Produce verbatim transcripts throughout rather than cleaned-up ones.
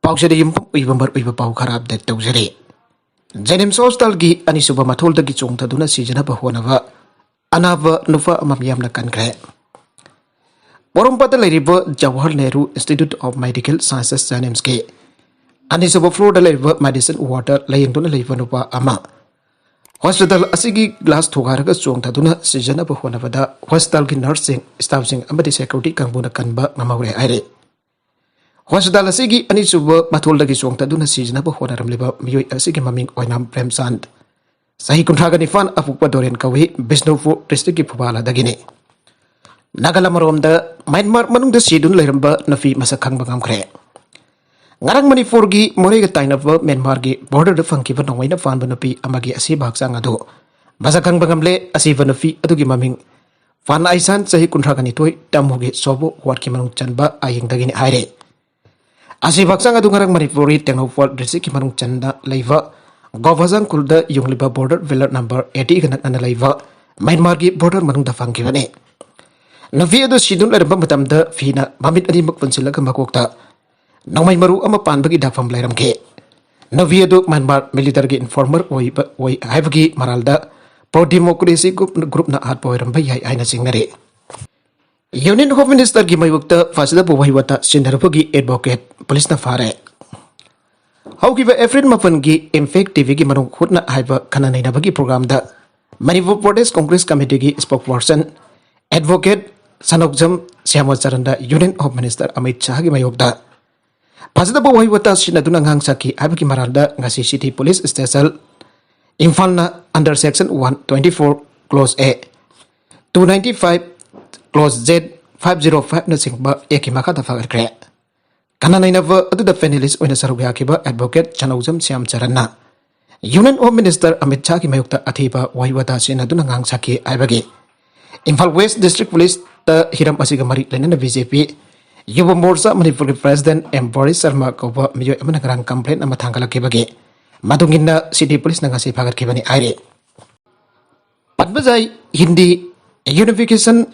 ꯄꯥꯎꯁꯤꯗ ꯌꯨꯝꯐꯝ ꯑꯣꯏꯕ ꯃꯔꯨꯑꯣꯏꯕ ꯄꯥꯎ ꯈꯔ ꯑꯞꯗꯦꯠ ꯇꯧꯖꯔꯤ꯫ ꯖꯦꯅꯤꯝꯁ ꯍꯣꯁꯄꯤꯇꯥꯜꯒꯤ ꯑꯅꯤꯁꯨꯕ ꯃꯊꯣꯜꯗꯒꯤ ꯆꯣꯡꯊꯗꯨꯅ ꯁꯤꯖꯅꯕ ꯍꯣꯠꯅꯕ ꯑꯅꯥꯕ ꯅꯨꯄꯥ ꯑꯃ ꯃꯤꯌꯥꯝꯅ ꯀꯟꯈ꯭ꯔꯦ꯫ ꯄꯣꯔꯣꯝꯄꯥꯠꯇ ꯂꯩꯔꯤꯕ Jawahar Nehru institute of medical sciences, ꯖꯦꯅꯤꯝꯁꯀꯤ ꯑꯅꯤꯁꯨꯕ ꯐ꯭ꯂꯣꯔꯗ ꯂꯩꯔꯤꯕ ꯃꯦꯗꯤꯁꯤꯟ ꯋꯥꯔꯗ ꯂꯥꯌꯦꯡꯗꯨꯅ ꯂꯩꯕ ꯅꯨꯄꯥ ꯑꯃ ꯍꯣꯁꯄꯤꯇꯥꯜ ꯑꯁꯤꯒꯤ ꯒ꯭ꯂꯥꯁ ꯊꯨꯒꯥꯏꯔꯒ ꯆꯣꯡꯊꯗꯨꯅ ꯁꯤꯖꯅꯕ ꯍꯣꯠꯅꯕꯗ ꯍꯣꯁꯄꯤꯇꯥꯜꯒꯤ ꯅꯔꯁꯁꯤꯡ, ꯁ꯭ꯇꯥꯐꯁꯤꯡ ꯑꯃꯗꯤ ꯁꯦꯀ꯭ꯌꯨꯔꯤꯇꯤ ꯀꯥꯡꯕꯨꯅ ꯀꯟꯕ ꯉꯝꯍꯧꯔꯦ ꯍꯥꯏꯔꯤ꯫ ꯍꯣꯁꯄꯤꯇꯥꯜ ꯑꯁꯤꯒꯤ ꯑꯅꯤꯁꯨꯕ ꯃꯊꯣꯜꯗꯒꯤ ꯆꯣꯡꯊꯗꯨꯅ ꯁꯤꯖꯤꯟꯅꯕ ꯍꯣꯠꯅꯔꯝꯂꯤꯕ ꯃꯤꯑꯣꯏ ꯑꯁꯤꯒꯤ ꯃꯃꯤꯡ ꯑꯣꯏꯅꯥꯝ ꯄ꯭ꯔꯦꯝꯆꯥꯟꯗ, ꯆꯍꯤ ꯀꯨꯟꯊ꯭ꯔꯥꯒ ꯅꯤꯄꯥꯟ, ꯑꯄꯣꯛꯄ ꯗꯣꯔꯦꯟ ꯀꯧꯏ, ꯕꯤꯁꯅꯨꯄꯨꯔ ꯗꯤꯁꯇ꯭ꯔꯤꯛꯀꯤ ꯐꯨꯕꯥꯂꯥꯗꯒꯤꯅꯤ꯫ ꯅꯥꯒꯥꯂꯝ ꯑꯃꯔꯣꯝꯗ, ꯃ꯭ꯌꯥꯟꯃꯥꯔ ꯃꯅꯨꯡꯗ ꯁꯤꯗꯨꯅ ꯂꯩꯔꯝꯕ ꯅꯨꯄꯤ ꯃꯁꯛ ꯈꯪꯕ ꯉꯝꯈ꯭ꯔꯦ꯫ ꯉꯔꯥꯡ ꯃꯅꯤꯄꯨꯔꯒꯤ ꯃꯣꯔꯦꯒ ꯇꯥꯏꯅꯕ ꯃ꯭ꯌꯥꯟꯃꯥꯔꯒꯤ ꯕꯣꯔꯗꯔꯗ ꯐꯪꯈꯤꯕ ꯅꯣꯡꯃꯩꯅ ꯄꯥꯟꯕ ꯅꯨꯄꯤ ꯑꯃꯒꯤ ꯑꯁꯤꯕ ꯍꯛꯆꯥꯡ ꯑꯗꯨ ꯃꯁꯛ ꯈꯪꯕ ꯉꯝꯂꯦ꯫ ꯑꯁꯤꯕ ꯅꯨꯄꯤ ꯑꯗꯨꯒꯤ ꯃꯃꯤꯡ ꯐꯥꯟ ꯑꯥꯏꯁꯥꯟ, ꯆꯍꯤ ꯀꯨꯟꯊ꯭ꯔꯥꯒ ꯅꯤꯊꯣꯏ, ꯇꯥꯃꯨꯒꯤ ꯁꯣꯕꯣ ꯋꯥꯔꯗꯀꯤ ꯃꯅꯨꯡ ꯆꯟꯕ ꯑꯌꯤꯡꯗꯒꯤꯅꯤ ꯍꯥꯏꯔꯦ꯫ ꯑꯁꯤꯕ ꯍꯛꯆꯥꯡ ꯑꯗꯨ ꯉꯔꯥꯡ ꯃꯅꯤꯄꯨꯔꯒꯤ ꯇꯦꯡꯅꯧꯄꯥꯜ ꯗꯤꯁꯇ꯭ꯔꯤꯛꯀꯤ ꯃꯅꯨꯡ ꯆꯟꯅ ꯂꯩꯕ ꯒꯣꯕꯥꯖꯥꯡ ꯈꯨꯜꯗ ꯌꯨꯡꯂꯤꯕ ꯕꯣꯔꯗꯔ ꯄꯤꯂꯔ ꯅꯝꯕꯔ ꯑꯩꯠꯇꯤꯒ ꯅꯛꯅꯅ ꯂꯩꯕ ꯃ꯭ꯌꯥꯟꯃꯥꯔꯒꯤ ꯕꯣꯔꯗꯔ ꯃꯅꯨꯡꯗ ꯐꯪꯈꯤꯕꯅꯤ꯫ ꯅꯨꯄꯤ ꯑꯗꯨ ꯁꯤꯗꯨꯅ ꯂꯩꯔꯝꯕ ꯃꯇꯝꯗ ꯐꯤꯅ ꯃꯃꯤꯠ ꯑꯅꯤꯃꯛ ꯄꯨꯟꯁꯤꯜꯂꯒ ꯃꯀꯣꯛꯇ ꯅꯣꯡꯃꯩ ꯃꯔꯨ ꯑꯃ ꯄꯥꯟꯕꯒꯤ ꯗꯥꯛꯐꯝ ꯂꯩꯔꯝꯈꯤ꯫ ꯅꯨꯄꯤ ꯑꯗꯨ ꯃ꯭ꯌꯥꯟꯃꯥꯔ ꯃꯤꯂꯤꯇꯔꯒꯤ ꯏꯟꯐꯣꯔꯃꯔ ꯑꯣꯏꯕ ꯑꯣꯏ ꯍꯥꯏꯕꯒꯤ ꯃꯔꯥꯜꯗ ꯄ꯭ꯔꯣ ꯗꯤꯃꯣꯀ꯭ꯔꯦꯁꯤ ꯒ꯭ꯔꯨꯞ, ꯒ꯭ꯔꯨꯞꯅ ꯍꯥꯠꯄ ꯑꯣꯏꯔꯝꯕ ꯌꯥꯏ ꯍꯥꯏꯅ ꯆꯤꯡꯅꯔꯤ꯫ ꯌꯨꯅꯤꯌꯟ ꯍꯣꯝ ꯃꯤꯅꯤꯁꯇꯔꯒꯤ ꯃꯥꯌꯣꯛꯇ ꯐꯖꯗꯕ ꯋꯥꯍꯩ ꯋꯥꯇꯥ ꯁꯤꯖꯤꯟꯅꯔꯨꯕꯒꯤ ꯑꯦꯗꯚꯣꯀꯦꯠ ꯄꯨꯂꯤꯁꯅ ꯐꯥꯔꯦ꯫ ꯍꯧꯈꯤꯕ ꯑꯦꯄ꯭ꯔꯤꯜ ꯃꯥꯄꯟꯒꯤ ꯏꯝꯄꯦꯛ ꯇꯤꯚꯤꯒꯤ ꯃꯅꯨꯡ ꯍꯨꯠꯅ ꯍꯥꯏꯕ ꯈꯟꯅ ꯅꯩꯅꯕꯒꯤ ꯄ꯭ꯔꯣꯒ꯭ꯔꯥꯝꯗ ꯃꯅꯤꯄꯨꯔ ꯄ꯭ꯔꯗꯦꯁ ꯀꯣꯡꯒ꯭ꯔꯦꯁ ꯀꯃꯤꯇꯤꯒꯤ ꯁ꯭ꯄꯣꯛꯄꯔꯁꯟ ꯑꯦꯗꯚꯣꯀꯦꯠ ꯁꯅꯣꯛꯖꯝ ꯁ꯭ꯌꯥꯃꯆꯔꯟꯗ ꯌꯨꯅꯤꯌꯟ ꯍꯣꯝ ꯃꯤꯅꯤꯁꯇꯔ ꯑꯃꯤꯠ ꯁꯥꯍꯒꯤ ꯃꯥꯌꯣꯛꯇ ꯐꯖꯗꯕ ꯋꯥꯍꯩ ꯋꯥꯇꯥ ꯁꯤꯖꯤꯟꯅꯗꯨꯅ ꯉꯥꯡ ꯁꯛꯈꯤ ꯍꯥꯏꯕꯒꯤ ꯃꯔꯥꯜꯗ ꯉꯁꯤ ꯁꯤꯇꯤ ꯄꯨꯂꯤꯁ ꯁ꯭ꯇꯦꯁꯟ ꯏꯝꯐꯥꯜꯅ under section one twenty four clause A, two ninety five clause Z, five zero five ꯅꯆꯤꯡꯕ ꯑꯦꯛꯀꯤ ꯃꯈꯥꯗ ꯐꯒꯠꯈ꯭ꯔꯦ꯫ ꯈꯟꯅ ꯅꯩꯅꯕ ꯑꯗꯨꯗ ꯄꯦꯅꯦꯂꯤꯁ ꯑꯣꯏꯅ ꯁꯔꯨꯛ ꯌꯥꯈꯤꯕ ꯑꯦꯗꯚꯣꯀꯦꯠ ꯁꯅꯧꯖꯝ ꯁ꯭ꯌꯥꯝ ꯆꯔꯟꯅ ꯌꯨꯅꯤꯌꯟ ꯍꯣꯝ ꯃꯤꯅꯤꯁꯇꯔ ꯑꯃꯤꯠ ꯁꯥꯍꯒꯤ ꯃꯥꯌꯣꯛꯇ ꯑꯊꯤꯕ ꯋꯥꯍꯩ ꯋꯥꯇꯥ ꯁꯤꯖꯤꯟꯅꯗꯨꯅ ꯉꯥꯡ ꯁꯛꯈꯤ ꯍꯥꯏꯕꯒꯤ ꯏꯝꯐꯥꯜ ꯋꯦꯁ ꯗꯤꯁꯇ꯭ꯔꯤꯛ ꯄꯨꯂꯤꯁꯇ ꯍꯤꯔꯝ ꯑꯁꯤꯒ ꯃꯔꯤ ꯂꯩꯅꯅ ꯕꯤ ꯖꯦ ꯄꯤ ꯌꯨꯕ ꯃꯣꯔꯆꯥ ꯃꯅꯤꯄꯨꯔꯒꯤ ꯄ꯭ꯔꯦꯁꯤꯗꯦꯟꯠ ꯑꯦꯝ ꯕꯣꯔꯤꯁ ꯁꯔꯃ ꯀꯧꯕ ꯃꯤꯑꯣꯏ ꯑꯃꯅ ꯉꯔꯥꯡ ꯀꯝꯄ꯭ꯂꯦꯟ ꯑꯃ ꯊꯥꯡꯒꯠꯂꯛꯈꯤꯕꯒꯤ ꯃꯇꯨꯡ ꯏꯟꯅ ꯁꯤꯇꯤ ꯄꯨꯂꯤꯁꯅ ꯉꯁꯤ ꯐꯥꯒꯠꯈꯤꯕꯅꯤ ꯍꯥꯏꯔꯤ꯫ ꯄꯟꯕ ꯌꯥꯏ, ꯍꯤꯟꯗꯤ ꯌꯨꯅꯤꯐꯤꯀꯦꯁꯟ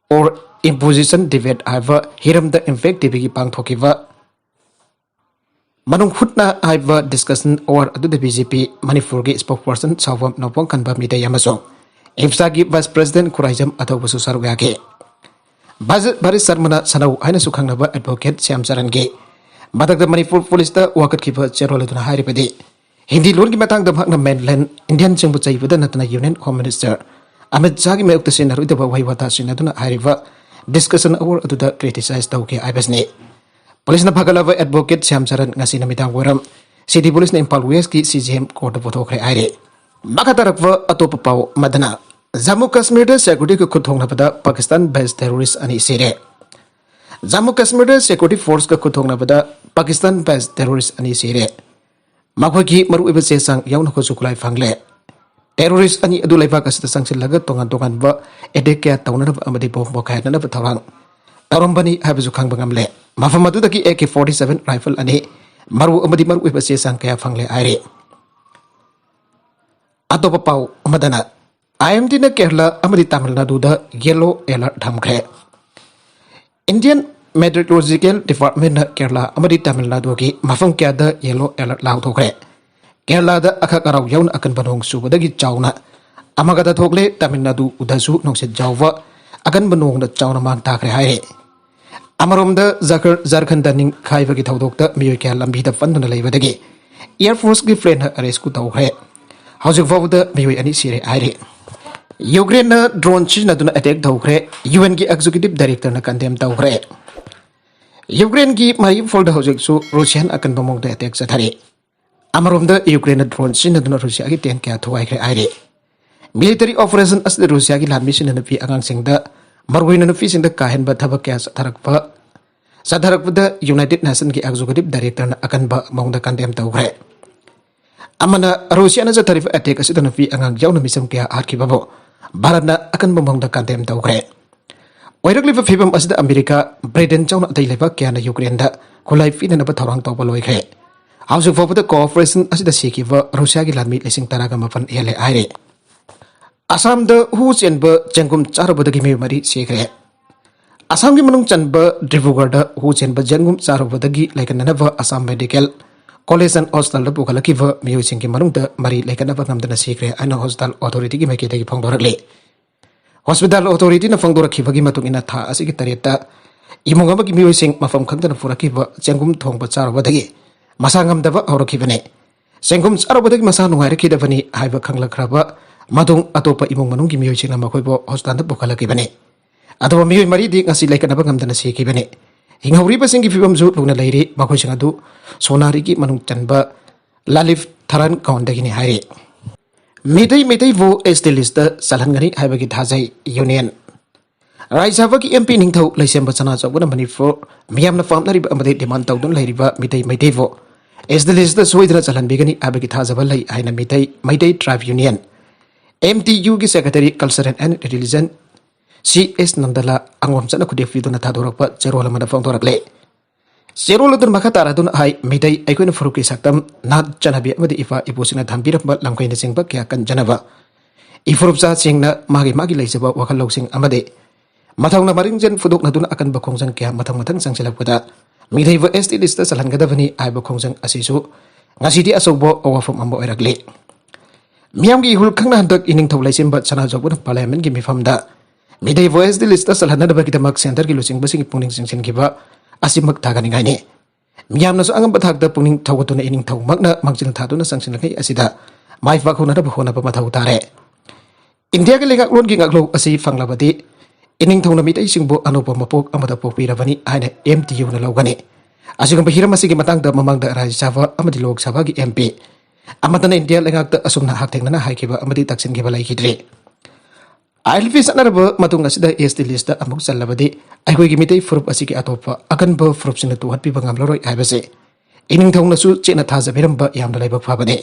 ꯑꯣꯔ ꯏꯝꯄꯣꯖꯤꯁꯟ ꯗꯤꯕꯦꯠ ꯍꯥꯏꯕ ꯍꯤꯔꯝꯗ ꯏꯝꯄꯦꯛ ꯇꯤꯚꯤꯒꯤ ꯄꯥꯡꯊꯣꯛꯈꯤꯕ ꯃꯅꯨꯡ ꯍꯨꯠꯅ ꯍꯥꯏꯕ discussion hour ꯑꯗꯨꯗ BJP ꯃꯅꯤꯄꯨꯔꯒꯤ spokesperson ꯁꯥꯎꯕꯝ ꯅꯣꯡꯄꯣꯛ ꯀꯟꯕ ꯃꯤꯇꯩ ꯑꯃꯁꯨꯡ ꯏꯞꯁꯥꯒꯤ vice president ꯈꯨꯔꯥꯏꯖꯝ ꯑꯊꯧꯕꯁꯨ ꯁꯔꯨꯛ ꯌꯥꯈꯤ꯫ ꯚꯥꯖ-, ꯚꯥꯔꯤꯠ ꯁꯔꯃꯅ ꯁꯅꯧ ꯍꯥꯏꯅꯁꯨ ꯈꯪꯅꯕ advocate ꯁ꯭ꯌꯥꯝ ꯆꯔꯟꯒꯤ ꯃꯊꯛꯇ ꯃꯅꯤꯄꯨꯔ ꯄꯨꯂꯤꯁꯇ ꯋꯥꯀꯠꯈꯤꯕ ꯆꯦꯔꯣꯜ ꯑꯗꯨꯅ ꯍꯥꯏꯔꯤꯕꯗꯤ, ꯍꯤꯟꯗꯤ ꯂꯣꯟꯒꯤ ꯃꯇꯥꯡꯗ ꯃꯍꯥꯛꯅ mainland Indian ꯁꯤꯡꯕꯨ ꯆꯩꯕꯗ ꯅꯠꯇꯅ Union Home Minister ꯑꯃꯤꯠ ꯁꯥꯍꯒꯤ ꯃꯥꯌꯣꯛꯇ ꯁꯤꯖꯤꯟꯅꯔꯣꯏꯗꯕ ꯋꯥꯍꯩ ꯋꯥꯇꯥ ꯁꯤꯖꯤꯟꯅꯗꯨꯅ ꯍꯥꯏꯔꯤꯕ discussion hour ꯑꯗꯨꯗ criticize ꯇꯧꯈꯤ ꯍꯥꯏꯕꯁꯤꯅꯤ꯫ ꯄꯨꯂꯤꯁꯅ ꯐꯒꯠꯂꯕ advocate ꯁ꯭ꯌꯥꯝ ꯆꯔꯟ ꯉꯁꯤ ꯅꯨꯃꯤꯗꯥꯡ ꯋꯥꯏꯔꯝ city ꯄꯨꯂꯤꯁꯅ ꯏꯝꯐꯥꯜ West ꯀꯤ CJM court ꯇ ꯄꯨꯊꯣꯛꯈ꯭ꯔꯦ ꯍꯥꯏꯔꯤ꯫ ꯃꯈꯥ ꯇꯥꯔꯛꯄ ꯑꯇꯣꯞꯄ ꯄꯥꯎ ꯑꯃꯗꯅ, ꯖꯝꯃꯨ ꯀꯥꯁꯃꯤꯔꯗ security ꯒ ꯈꯨꯠ ꯊꯣꯛꯅꯕꯗ ꯄꯥꯀꯤꯁꯇꯥꯟ based terrorist ꯑꯅꯤ ꯁꯤꯔꯦ꯫ ꯖꯝꯃꯨ ꯀꯥꯁꯃꯤꯔꯗ security force ꯀ ꯈꯨꯠ ꯊꯣꯛꯅꯕꯗ ꯄꯥꯀꯤꯁꯇꯥꯟ based terrorist ꯑꯅꯤ ꯁꯤꯔꯦ꯫ ꯃꯈꯣꯏꯒꯤ ꯃꯔꯨꯑꯣꯏꯕ ꯆꯦ ꯆꯥꯡ ꯌꯥꯎꯅ ꯈꯨꯠꯁꯨ ꯈꯨꯠꯂꯥꯏ ꯐꯪꯂꯦ꯫ Terrorist ꯑꯅꯤ ꯑꯗꯨ ꯂꯩꯕꯥꯛ ꯑꯁꯤꯗ ꯆꯪꯁꯤꯜꯂꯒ ꯇꯣꯉꯥꯟ ꯇꯣꯉꯥꯟꯕ attack ꯀꯌꯥ ꯇꯧꯅꯅꯕ ꯑꯃꯗꯤ bomb ꯄꯣꯈꯥꯏꯅꯅꯕ ꯊꯧꯔꯥꯡ ꯇꯧꯔꯝꯕꯅꯤ ꯍꯥꯏꯕꯁꯨ ꯈꯪꯕ ꯉꯝꯂꯦ꯫ ꯃꯐꯝ ꯑꯗꯨꯗꯒꯤ AK forty seven rifle ꯑꯅꯤ, ꯃꯔꯨ ꯑꯃꯗꯤ ꯃꯔꯨꯑꯣꯏꯕ ꯆꯦ ꯆꯥꯡ ꯀꯌꯥ ꯐꯪꯂꯦ ꯍꯥꯏꯔꯤ꯫ ꯑꯇꯣꯞꯄ ꯄꯥꯎ ꯑꯃꯗꯅ, IMD ꯅ ꯀꯦꯔꯂꯥ ꯑꯃꯗꯤ ꯇꯥꯃꯤꯜ ꯅꯥꯗꯨꯗ yellow alert ꯊꯝꯈ꯭ꯔꯦ꯫ Indian Meteorological Department ꯅ ꯀꯦꯔꯂꯥ ꯑꯃꯗꯤ ꯇꯥꯃꯤꯜ ꯅꯥꯗꯨꯒꯤ ꯃꯐꯝ ꯀꯌꯥꯗ yellow alert ꯂꯥꯎꯊꯣꯛꯈ꯭ꯔꯦ꯫ ꯀꯦꯔꯂꯥꯗ ꯑꯈꯛ ꯑꯔꯥꯎ ꯌꯥꯎꯅ ꯑꯀꯟꯕ ꯅꯣꯡ ꯆꯨꯕꯗꯒꯤ ꯆꯥꯎꯅ ꯑꯃꯒꯗ ꯊꯣꯛꯂꯦ꯫ ꯇꯥꯃꯤꯜ ꯅꯥꯗꯨꯗꯁꯨ ꯅꯨꯡꯁꯤꯠ ꯌꯥꯎꯕ ꯑꯀꯟꯕ ꯅꯣꯡꯅ ꯆꯥꯎꯅ ꯃꯥꯡ ꯇꯥꯈ꯭ꯔꯦ ꯍꯥꯏꯔꯦ꯫ ꯑꯃꯔꯣꯝꯗ ꯖꯥꯔꯈ-, ꯖꯥꯔꯈꯟꯗ ꯅꯤꯡꯈꯥꯏꯕꯒꯤ ꯊꯧꯗꯣꯛꯇ ꯃꯤꯑꯣꯏ ꯀꯌꯥ ꯂꯝꯕꯤꯗ ꯄꯟꯗꯨꯅ ꯂꯩꯕꯗꯒꯤ Air Force ꯀꯤ plane ꯅ rescue ꯇꯧꯈ꯭ꯔꯦ꯫ ꯍꯧꯖꯤꯛ ꯐꯥꯎꯕꯗ ꯃꯤꯑꯣꯏ ꯑꯅꯤ ꯁꯤꯔꯦ ꯍꯥꯏꯔꯤ꯫ ꯌꯨꯀ꯭ꯔꯦꯟꯅ drone ꯁꯤꯖꯤꯟꯅꯗꯨꯅ attack ꯇꯧꯈ꯭ꯔꯦ꯫ UN ꯒꯤ executive director ꯅ condemn ꯇꯧꯈ꯭ꯔꯦ꯫ ꯌꯨꯀ꯭ꯔꯦꯟꯒꯤ ꯃꯥꯔꯤꯎꯄꯣꯜꯗ ꯍꯧꯖꯤꯛꯁꯨ ꯔꯨꯁꯤꯌꯥꯟ ꯑꯀꯟꯕ ꯃꯑꯣꯡꯗ attack ꯆꯠꯊꯔꯤ꯫ ꯑꯃꯔꯣꯝꯗ ꯌꯨꯀ꯭ꯔꯦꯟꯅ drone ꯁꯤꯖꯤꯟꯅꯗꯨꯅ ꯔꯨꯁꯤꯌꯥꯒꯤ tank ꯀꯌꯥ ꯊꯨꯒꯥꯏꯈ꯭ꯔꯦ ꯍꯥꯏꯔꯤ꯫ Military operation ꯑꯁꯤꯗ ꯔꯨꯁꯤꯌꯥꯒꯤ ꯂꯥꯟꯃꯤꯁꯤꯡꯅ ꯅꯨꯄꯤ ꯑꯉꯥꯡꯁꯤꯡꯗ, ꯃꯔꯨꯑꯣꯏꯅ ꯅꯨꯄꯤꯁꯤꯡꯗ ꯀꯥꯍꯦꯟꯕ ꯊꯕꯛ ꯀꯌꯥ ꯆꯠꯊꯔꯛꯄ, ꯆꯠꯊꯔꯛꯄꯗ United Nation ꯒꯤ executive director ꯅ ꯑꯀꯟꯕ ꯃꯑꯣꯡꯗ condemn ꯇꯧꯈ꯭ꯔꯦ꯫ ꯑꯃꯅ, ꯔꯨꯁꯤꯌꯥꯅ ꯆꯠꯊꯔꯤꯕ attack ꯑꯁꯤꯗ ꯅꯨꯄꯤ ꯑꯉꯥꯡ ꯌꯥꯎꯅ ꯃꯤꯆꯝ ꯀꯌꯥ ꯍꯥꯠꯈꯤꯕꯕꯨ ꯚꯥꯔꯠꯅ ꯑꯀꯟꯕ ꯃꯑꯣꯡꯗ condemn ꯇꯧꯈ꯭ꯔꯦ꯫ ꯑꯣꯏꯔꯛꯂꯤꯕ ꯐꯤꯕꯝ ꯑꯁꯤꯗ ꯑꯃꯦꯔꯤꯀꯥ, ꯕ꯭ꯔꯤꯇꯦꯟ ꯌꯥꯎꯅ ꯑꯇꯩ ꯂꯩꯕꯥꯛ ꯀꯌꯥꯅ ꯌꯨꯀ꯭ꯔꯦꯟꯗ ꯈꯨꯠꯂꯥꯏ ꯄꯤꯅꯅꯕ ꯊꯧꯔꯥꯡ ꯇꯧꯕ ꯂꯣꯏꯈ꯭ꯔꯦ꯫ ꯍꯧꯖꯤꯛ ꯐꯥꯎꯕꯗ cooperation ꯑꯁꯤꯗ ꯁꯤꯈꯤꯕ ꯔꯨꯁꯤꯌꯥꯒꯤ ꯂꯥꯟꯃꯤ ꯂꯤꯁꯤꯡ ꯇꯔꯥꯒ ꯃꯥꯄꯟ ꯍꯦꯜꯂꯦ ꯍꯥꯏꯔꯦ꯫ ꯑꯁꯥꯝꯗ ꯍꯨ ꯆꯦꯟꯕ ꯆꯦꯡꯒꯨꯝ ꯆꯥꯔꯨꯕꯗꯒꯤ ꯃꯤꯑꯣꯏ ꯃꯔꯤ ꯁꯤꯈ꯭ꯔꯦ꯫ ꯑꯁꯥꯝꯒꯤ ꯃꯅꯨꯡ ꯆꯟꯕ ꯗꯤꯕ꯭ꯔꯨꯒꯔꯗ ꯍꯨ ꯆꯦꯟꯕ ꯖꯦꯟꯒꯨꯝ ꯆꯥꯔꯨꯕꯗꯒꯤ ꯂꯩꯈꯠꯅꯅꯕ ꯑꯁꯥꯝ ꯃꯦꯗꯤꯀꯦꯜ ꯀꯣꯂꯦꯖ ꯑꯦꯟ ꯍꯣꯁꯄꯤꯇꯥꯜꯗ ꯄꯨꯈꯠꯂꯛꯈꯤꯕ ꯃꯤꯑꯣꯏꯁꯤꯡꯒꯤ ꯃꯅꯨꯡꯗ ꯃꯔꯤ ꯂꯩꯈꯠꯅꯕ ꯉꯝꯗꯅ ꯁꯤꯈ꯭ꯔꯦ ꯍꯥꯏꯅ ꯍꯣꯁꯄꯤꯇꯥꯜ ꯑꯣꯊꯣꯔꯤꯇꯤꯒꯤ ꯃꯥꯏꯀꯩꯗꯒꯤ ꯐꯣꯡꯗꯣꯔꯛꯂꯤ꯫ ꯍꯣꯁꯄꯤꯇꯥꯜ ꯑꯣꯊꯣꯔꯤꯇꯤꯅ ꯐꯣꯡꯗꯣꯔꯛꯈꯤꯕꯒꯤ ꯃꯇꯨꯡ ꯏꯟꯅ, ꯊꯥ ꯑꯁꯤꯒꯤ ꯇꯔꯦꯠꯇ ꯏꯃꯨꯡ ꯑꯃꯒꯤ ꯃꯤꯑꯣꯏꯁꯤꯡ ꯃꯐꯝ ꯈꯪꯗꯅ ꯄꯨꯔꯛꯈꯤꯕ ꯆꯦꯡꯒꯨꯝ ꯊꯣꯡꯕ ꯆꯥꯔꯨꯕꯗꯒꯤ ꯃꯁꯥ ꯉꯝꯗꯕ ꯍꯧꯔꯛꯈꯤꯕꯅꯤ꯫ ꯆꯦꯡꯒꯨꯝ ꯆꯥꯔꯨꯕꯗꯒꯤ ꯃꯁꯥ ꯅꯨꯡꯉꯥꯏꯔꯛꯈꯤꯗꯕꯅꯤ ꯍꯥꯏꯕ ꯈꯪꯂꯛꯈ꯭ꯔꯕ ꯃꯇꯨꯡ, ꯑꯇꯣꯞꯄ ꯏꯃꯨꯡ ꯃꯅꯨꯡꯒꯤ ꯃꯤꯑꯣꯏꯁꯤꯡꯅ ꯃꯈꯣꯏꯕꯨ ꯍꯣꯁꯄꯤꯇꯥꯜꯗ ꯄꯨꯈꯠꯂꯛꯈꯤꯕꯅꯤ꯫ ꯑꯗꯨꯕꯨ ꯃꯤꯑꯣꯏ ꯃꯔꯤꯗꯤ ꯉꯁꯤ ꯂꯩꯈꯠꯅꯕ ꯉꯝꯗꯅ ꯁꯤꯈꯤꯕꯅꯤ꯫ ꯍꯤꯡꯍꯧꯔꯤꯕꯁꯤꯡꯒꯤ ꯐꯤꯕꯝꯁꯨ ꯂꯨꯅ ꯂꯩꯔꯤ꯫ ꯃꯈꯣꯏꯁꯤꯡ ꯑꯗꯨ ꯁꯣꯅꯥꯔꯤꯒꯤ ꯃꯅꯨꯡ ꯆꯟꯕ ꯂꯥꯂꯤꯐ ꯊꯔꯥꯟ ꯀꯥꯎꯟꯗꯒꯤꯅꯤ ꯍꯥꯏꯔꯤ꯫ ꯃꯤꯇꯩ ꯃꯩꯇꯩꯕꯨ ꯑꯦꯁ ꯇꯤ ꯂꯤꯁꯇ ꯆꯜꯍꯟꯒꯅꯤ ꯍꯥꯏꯕꯒꯤ ꯊꯥꯖꯩ ꯌꯨꯅꯤꯌꯟ꯫ ꯔꯥꯖ꯭ꯌ ꯁꯚꯥꯒꯤ ꯑꯦꯝ ꯄꯤ ꯅꯤꯡꯊꯧ ꯂꯩꯁꯦꯝꯕ ꯁꯅꯥꯖꯥꯎꯕꯅ ꯃꯅꯤꯄꯨꯔ ꯃꯤꯌꯥꯝꯅ ꯄꯥꯝꯅꯔꯤꯕ ꯑꯃꯗꯤ ꯗꯤꯃꯥꯟ ꯇꯧꯗꯨꯅ ꯂꯩꯔꯤꯕ ꯃꯤꯇꯩ ꯃꯩꯇꯩꯕꯨ ꯑꯦꯁ ꯇꯤ ꯂꯤꯁꯇ ꯁꯣꯏꯗꯅ ꯆꯜꯍꯟꯕꯤꯒꯅꯤ ꯍꯥꯏꯕꯒꯤ ꯊꯥꯖꯕ ꯂꯩ ꯍꯥꯏꯅ Mitei Meitei tribe union, M T ꯌꯨꯒꯤ secretary cultural and religion C S ꯅꯟꯗꯂꯥ ꯑꯉꯣꯝꯆꯠꯅ ꯈꯨꯗꯦꯛꯄꯤꯗꯨꯅ ꯊꯥꯗꯣꯔꯛꯄ ꯆꯦꯔꯣꯜ ꯑꯃꯗ ꯐꯣꯡꯗꯣꯔꯛꯂꯦ꯫ ꯆꯦꯔꯣꯜ ꯑꯗꯨꯅ ꯃꯈꯥ ꯇꯥꯔꯗꯨꯅ ꯍꯥꯏ, ꯃꯤꯇꯩ ꯑꯩꯈꯣꯏꯅ ꯐꯨꯔꯨꯞꯀꯤ ꯁꯛꯇꯝ, ꯅꯥꯠ, ꯆꯠꯅꯕꯤ ꯑꯃꯗꯤ ꯏꯄꯥ ꯏꯄꯨꯁꯤꯡꯅ ꯊꯝꯕꯤꯔꯝꯕ ꯂꯝꯈꯩꯅꯆꯤꯡꯕ ꯀꯌꯥ ꯀꯟꯖꯅꯕ ꯏꯐꯨꯔꯨꯞꯆꯥꯁꯤꯡꯅ ꯃꯥꯒꯤ ꯃꯥꯒꯤ ꯂꯩꯖꯕ ꯋꯥꯈꯜ ꯂꯧꯁꯤꯡ ꯑꯃꯗꯤ ꯃꯊꯧꯅ ꯃꯔꯤꯡꯖꯦꯜ ꯐꯨꯗꯣꯛꯅꯗꯨꯅ ꯑꯀꯟꯕ ꯈꯣꯡꯖꯪ ꯀꯌꯥ ꯃꯊꯪ ꯃꯊꯪ ꯆꯪꯁꯤꯜꯂꯛꯄꯗ ꯃꯤꯇꯩꯕꯨ ꯑꯦꯁ ꯇꯤ ꯂꯤꯁꯇ ꯆꯜꯍꯟꯒꯗꯕꯅꯤ ꯍꯥꯏꯕ ꯈꯣꯡꯖꯪ ꯑꯁꯤꯁꯨ ꯉꯁꯤꯗꯤ ꯑꯆꯧꯕ ꯋꯥꯐꯝ ꯑꯃ ꯑꯣꯏꯔꯛꯂꯤ꯫ ꯃꯤꯌꯥꯝꯒꯤ ꯏꯍꯨꯜ ꯈꯪꯅ ꯍꯟꯗꯛ ꯏꯅꯤꯡꯊꯧ ꯂꯩꯁꯦꯝꯕ ꯁꯅꯥꯖꯥꯎꯕꯅ ꯄꯥꯔꯂꯤꯌꯥꯃꯦꯟꯒꯤ ꯃꯤꯐꯝꯗ ꯃꯤꯇꯩꯕꯨ ꯑꯦꯁ ꯇꯤ ꯂꯤꯁꯇ ꯆꯜꯍꯟꯅꯅꯕꯒꯤꯗꯃꯛ ꯁꯦꯟꯇꯔꯒꯤ ꯂꯨꯆꯤꯡꯕꯁꯤꯡꯒꯤ ꯄꯨꯛꯅꯤꯡ ꯆꯤꯡꯁꯤꯟꯈꯤꯕ ꯑꯁꯤꯃꯛ ꯊꯥꯒꯠꯅꯤꯡꯉꯥꯏꯅꯤ꯫ ꯃꯤꯌꯥꯝꯅꯁꯨ ꯑꯉꯝꯕ ꯊꯥꯛꯇ ꯄꯨꯛꯅꯤꯡ ꯊꯧꯒꯠꯇꯨꯅ ꯏꯅꯤꯡꯊꯧꯃꯛꯅ ꯃꯥꯡꯖꯤꯜ ꯊꯥꯗꯨꯅ ꯆꯪꯁꯤꯜꯂꯤꯉꯩ ꯑꯁꯤꯗ ꯃꯥꯏ ꯄꯥꯛꯍꯧꯅꯅꯕ ꯍꯣꯠꯅꯕ ꯃꯊꯧ ꯇꯥꯔꯦ꯫ ꯏꯟꯗꯤꯌꯥꯒꯤ ꯂꯩꯉꯥꯛꯂꯣꯟꯒꯤ ꯉꯥꯛꯂꯧ ꯑꯁꯤ ꯐꯪꯂꯕꯗꯤ ꯏꯅꯤꯡꯊꯧꯅ ꯃꯤꯇꯩꯁꯤꯡꯕꯨ ꯑꯅꯧꯕ ꯃꯄꯣꯛ ꯑꯃꯗ ꯄꯣꯛꯄꯤꯔꯕꯅꯤ ꯍꯥꯏꯅ ꯑꯦꯝ ꯇꯤ ꯌꯨꯅ ꯂꯧꯒꯅꯤ꯫ ꯑꯁꯤꯒꯨꯝꯕ ꯍꯤꯔꯝ ꯑꯁꯤꯒꯤ ꯃꯇꯥꯡꯗ ꯃꯃꯥꯡꯗ ꯔꯥꯖ꯭ꯌ ꯁꯚꯥ ꯑꯃꯗꯤ ꯂꯣꯛ ꯁꯚꯥꯒꯤ ꯑꯦꯝ ꯄꯤ ꯑꯃꯠꯇꯅ ꯏꯟꯗꯤꯌꯥ ꯂꯩꯉꯥꯛꯇ ꯑꯁꯨꯝꯅ ꯍꯛꯊꯦꯡꯅꯅ ꯍꯥꯏꯈꯤꯕ ꯑꯃꯗꯤ ꯇꯛꯁꯤꯟꯈꯤꯕ ꯂꯩꯈꯤꯗ꯭ꯔꯤ꯫ ꯑꯥꯏ ꯑꯦꯜ ꯄꯤ ꯆꯠꯅꯔꯕ ꯃꯇꯨꯡ ꯑꯁꯤꯗ ꯑꯦꯁ ꯇꯤ ꯂꯤꯁꯇ ꯑꯃꯨꯛ ꯆꯜꯂꯕꯗꯤ ꯑꯩꯈꯣꯏꯒꯤ ꯃꯤꯇꯩ ꯐꯨꯔꯨꯞ ꯑꯁꯤꯒꯤ ꯑꯇꯣꯞꯄ ꯑꯀꯟꯕ ꯐꯨꯔꯨꯞꯁꯤꯡꯅ ꯇꯨꯍꯠꯄꯤꯕ ꯉꯝꯂꯔꯣꯏ ꯍꯥꯏꯕꯁꯦ ꯏꯅꯤꯡꯊꯧꯅꯁꯨ ꯆꯦꯠꯅ ꯊꯥꯖꯕꯤꯔꯝꯕ ꯌꯥꯝꯅ ꯂꯥꯏꯕꯛ ꯐꯕꯅꯤ꯫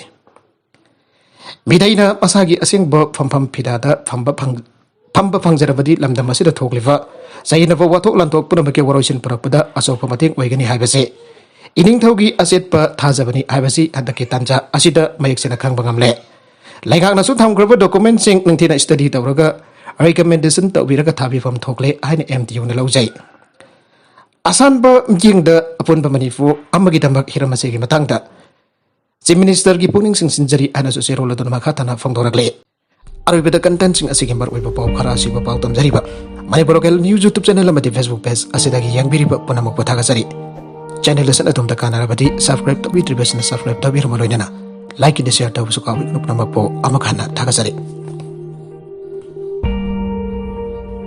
ꯃꯤꯇꯩꯅ ꯃꯁꯥꯒꯤ ꯑꯁꯦꯡꯕ ꯐꯝꯐꯝ ꯐꯤꯗꯥꯗ ꯐꯝꯕ ꯐꯪ-, ꯐꯝꯕ ꯐꯪꯖꯔꯕꯗꯤ ꯂꯝꯗꯝ ꯑꯁꯤꯗ ꯊꯣꯛꯂꯤꯕ ꯆꯌꯦꯠꯅꯕ ꯋꯥꯊꯣꯛ ꯂꯥꯟꯊꯣꯛ ꯄꯨꯝꯅꯃꯛꯀꯤ ꯋꯥꯔꯣꯏꯁꯤꯟ ꯄꯨꯔꯛꯄꯗ ꯑꯆꯧꯕ ꯃꯇꯦꯡ ꯑꯣꯏꯒꯅꯤ ꯍꯥꯏꯕꯁꯦ ꯏꯅꯤꯡꯊꯧꯒꯤ ꯑꯆꯦꯠꯄ ꯊꯥꯖꯕꯅꯤ ꯍꯥꯏꯕꯁꯤ ꯍꯟꯗꯛꯀꯤ ꯇꯥꯟꯖꯥ ꯑꯁꯤꯗ ꯃꯌꯦꯛ ꯁꯦꯡꯅ ꯈꯪꯕ ꯉꯝꯂꯦ꯫ ꯂꯩꯉꯥꯛꯅꯁꯨ ꯊꯝꯈ꯭ꯔꯕ ꯗꯣꯀꯨꯃꯦꯟꯁꯤꯡ ꯅꯤꯡꯊꯤꯅ ꯁ꯭ꯇꯗꯤ ꯇꯧꯔꯒ ꯔꯤꯀꯃꯦꯟꯗꯦꯁꯟ ꯇꯧꯕꯤꯔꯒ ꯊꯥꯕꯤꯐꯝ ꯊꯣꯛꯂꯦ ꯍꯥꯏꯅ ꯑꯦꯝ ꯇꯤ ꯌꯨꯅ ꯂꯧꯖꯩ꯫ ꯑꯁꯥꯟꯕ ꯌꯦꯡꯗ ꯑꯄꯨꯟꯕ ꯃꯅꯤꯄꯨꯔ ꯑꯃꯒꯤꯗꯃꯛ ꯍꯤꯔꯝ ꯑꯁꯤꯒꯤ ꯃꯇꯥꯡꯗ ꯆꯤꯐ ꯃꯤꯅꯤꯁꯇꯔꯒꯤ ꯄꯨꯛꯅꯤꯡ ꯆꯤꯡꯁꯤꯟꯖꯔꯤ ꯍꯥꯏꯅꯁꯨ ꯆꯦꯔꯣꯜ ꯑꯗꯨꯅ ꯃꯈꯥ ꯇꯥꯅ ꯐꯣꯡꯗꯣꯔꯛꯂꯤ꯫ ꯑꯔꯣꯏꯕꯗ ꯀꯟꯇꯦꯟꯁꯤꯡ ꯑꯁꯤꯒꯤ ꯃꯔꯨꯑꯣꯏꯕ ꯄꯥꯎ ꯈꯔ ꯑꯁꯤꯕꯨ ꯄꯥꯎ ꯇꯝꯖꯔꯤꯕ Manipur local news YouTube channel ꯑꯃꯗꯤ ꯐꯦꯁꯕꯨꯛ ꯄꯦꯖ ꯑꯁꯤꯗꯒꯤ ꯌꯦꯡꯕꯤꯔꯤꯕ ꯄꯨꯝꯅꯃꯛꯄꯨ ꯊꯥꯒꯠꯆꯔꯤ꯫ ꯆꯦꯅꯦꯜ ꯑꯁꯤꯅ ꯑꯗꯣꯝꯗ ꯀꯥꯟꯅꯔꯕꯗꯤ ꯁꯕꯁꯀ꯭ꯔꯥꯏꯕ ꯇꯧꯕꯤꯗ꯭ꯔꯤꯕꯁꯤꯡꯅ ꯁꯕꯁꯀ꯭ꯔꯥꯏꯕ ꯇꯧꯕꯤꯔꯝꯕ ꯂꯣꯏꯅꯅ ꯂꯥꯏꯛ ꯑꯃꯗꯤ ꯁꯤꯌꯔ ꯇꯧꯕꯁꯨ ꯀꯥꯎꯕꯤꯒꯅꯨ꯫ ꯄꯨꯝꯅꯃꯛꯄꯨ ꯑꯃꯨꯛ ꯍꯟꯅ ꯊꯥꯒꯠꯆꯔꯤ꯫